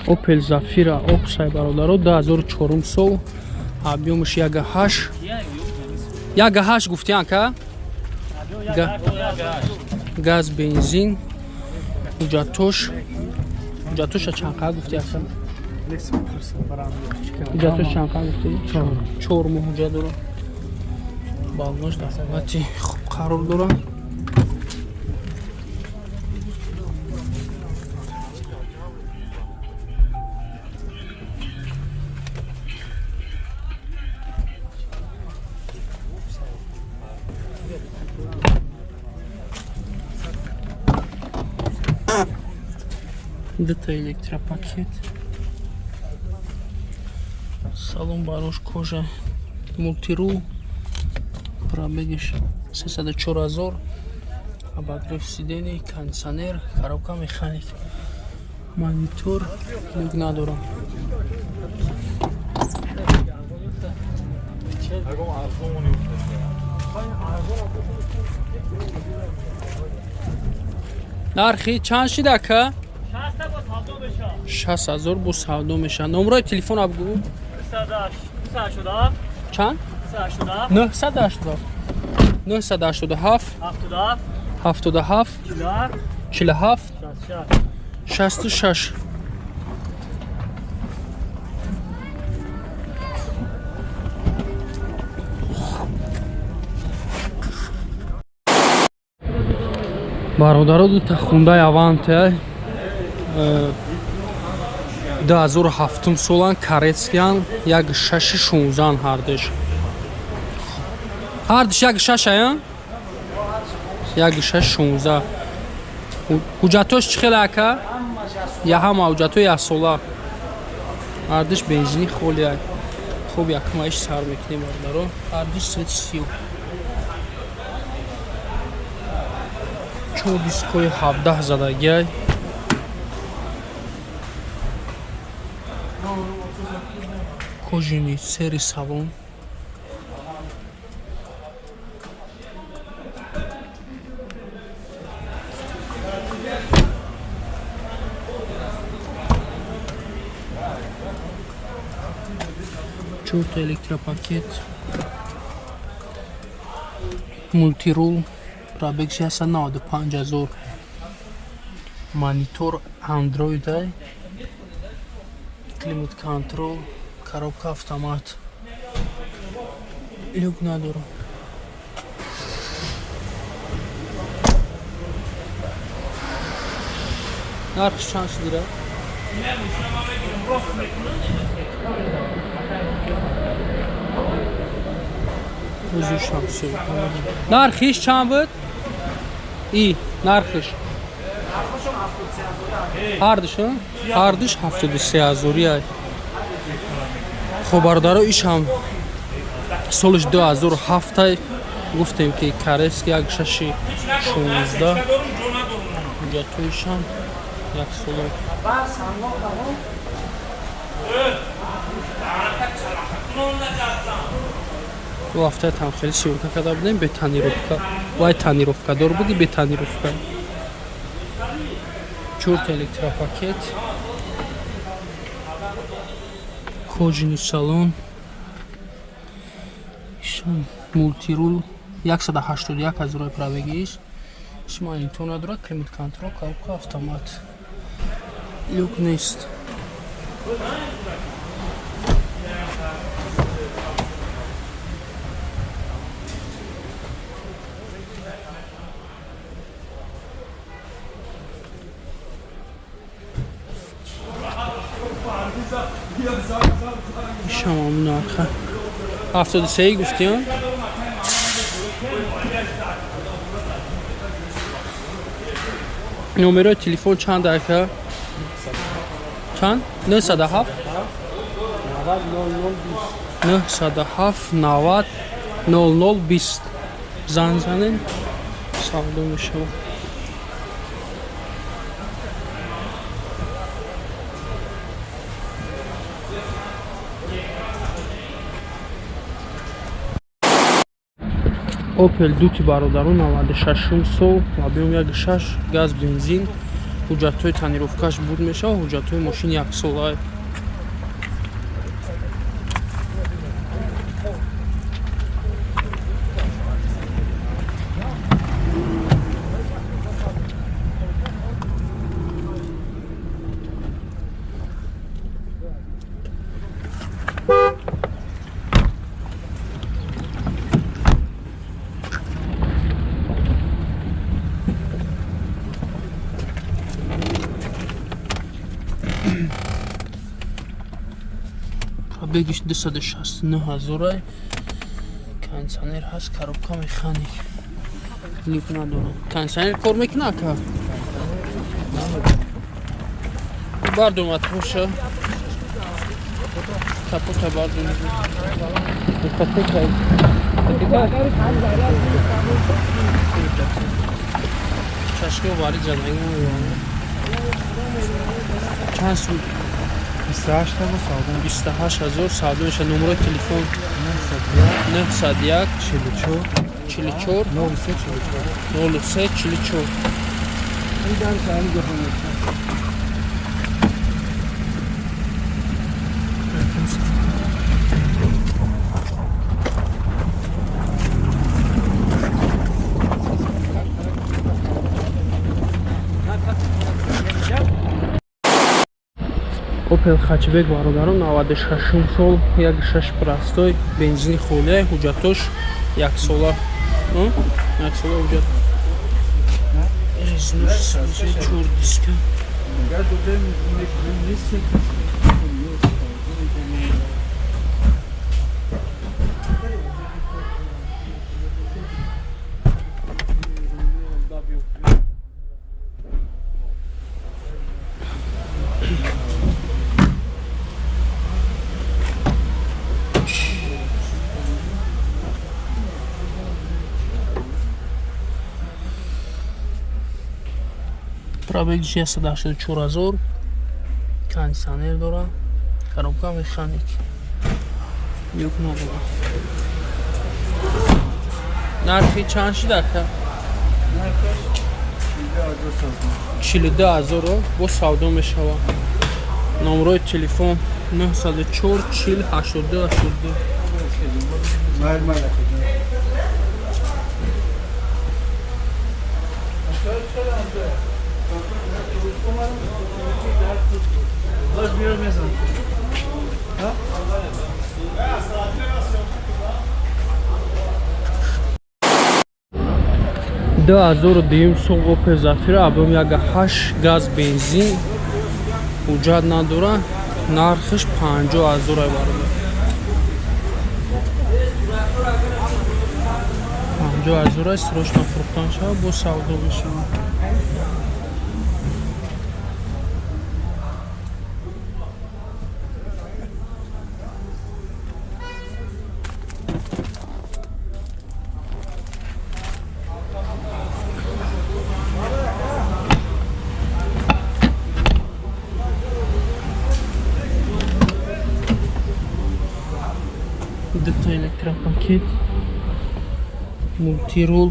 Opel Zafira Opsай, бародаро, 2004 сол, объёмаш 1,8, 1,8 гуфтиян ка, газ, бензин. Ҳуҷҷатоша чанд қа гуфти, ака? Ҳуҷҷатош чанд қа гуфти? 4 моҳ ҳуҷҷат дорад. Балош дар ҳолати хуб қарор дорад. Дута электропакет, салон барош кожа, мультирул, пробегиш 304 ҳазор, обогрев сидений, кондиционер, коробка механик, монитор, люк надорам. Нархи чанд шид, ака? 60 000 бо савдо мешавад. Номрои телефон абгӯ. Чанд? 987, 987, 77, 47, 66. Бародаро, дута Хундай Аванте, 2007 солан, корейскиян, як шаши шонздаҳан ҳардуш. Ҳардуш як шаш ая, як шаш шонздаҳ. Ҳуҷҷатош чӣ хеле, ака? Я ҳама ҳуҷҷато яксола. Ҳардуш бензини холия. Хуб, якумаиш сар мекунем, бародаро. Ҳардуш цвети сиёҳ, чор дискои 17 задагиай, кожаный сери салон. Чорта электропакет, мультирул, пробег 695 ҳазор, монитор андроидай, климат контрол, коробка автомат, люк надорам. Нархш чанд шудира? Нархиш чанд буд? И нархиш ҳардуш, ҳардуш 73 ҳазория. Хоб, бародаро, ишам солиш 2007, гуфтем ки корейский, як шаши шонздаҳ, ҳуҷҷатҳоишам як соло. Ду ҳафтаи там хеле съёмка карда будем, бе тонировка. Вай тонировкадор буди, бе тонировка. Чорта электропакет, кожаный салон, мультирул, 181 ҳазорои пробегиш. Монитор надорад, климат контрол, коробка автомат, люк нест. Ишам нарха 73 гуфтиён. Номерои телефон чанд, ака? Чанд? 907, 907, 90, 00, 20. Занг занед, савдо мешавад. Opel Duty, бародарон, 96 сол, объем 1,6, газ, бензин. Ҳуҷҷатҳои тонировкаш буд мешавад, ҳуҷҷатҳои мошин яксола. Пробегиш 269 ҳазорай. Кондиционер ҳаст, коробка механик. Люк надорам. Кондиционер кор мекуна ака? Бардум атроша. Капота бардум. Ипотека. Чашки вари ҷанги. Чанд сум? 28 ҳазор савдо мешавад. Номерои телефон 901 44 03 44. Opel Hatchback бародарон 96 сол, 1.6 простой, бензини холия, ҳуҷҷатош яксола. Яксола ҳуҷҷат. Резинаш 4 диска. Пробег 184 ҳазор, кондиционер дора, коробка механик, люк надора. Нархи чанд шид ака? 42 ҳазоро бо савдо мешавад. Номерои телефон 904 40 82 82. Ду ҳазору дуюм сол Opel Zafira объем 1.8 газ бензин, ҳуҷҷат надора, нархиш 50 ҳазор бародар. 50 ҳазор срочно фурӯхтан шавад, бо савдо мешавад. Дута электропакет, мултирул,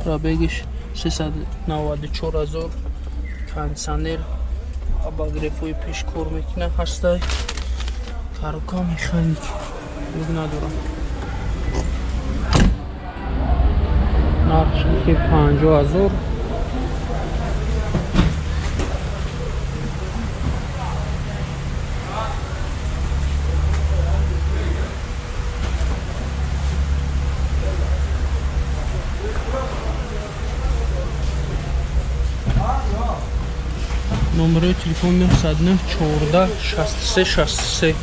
пробегиш 394 ҳазор, кондиционер, обогревҳои пеш кор мекунад, ҳастай, коробка механик, люк надорам. Нархш 50 ҳазор. Номерои телефон 909 14 63 63.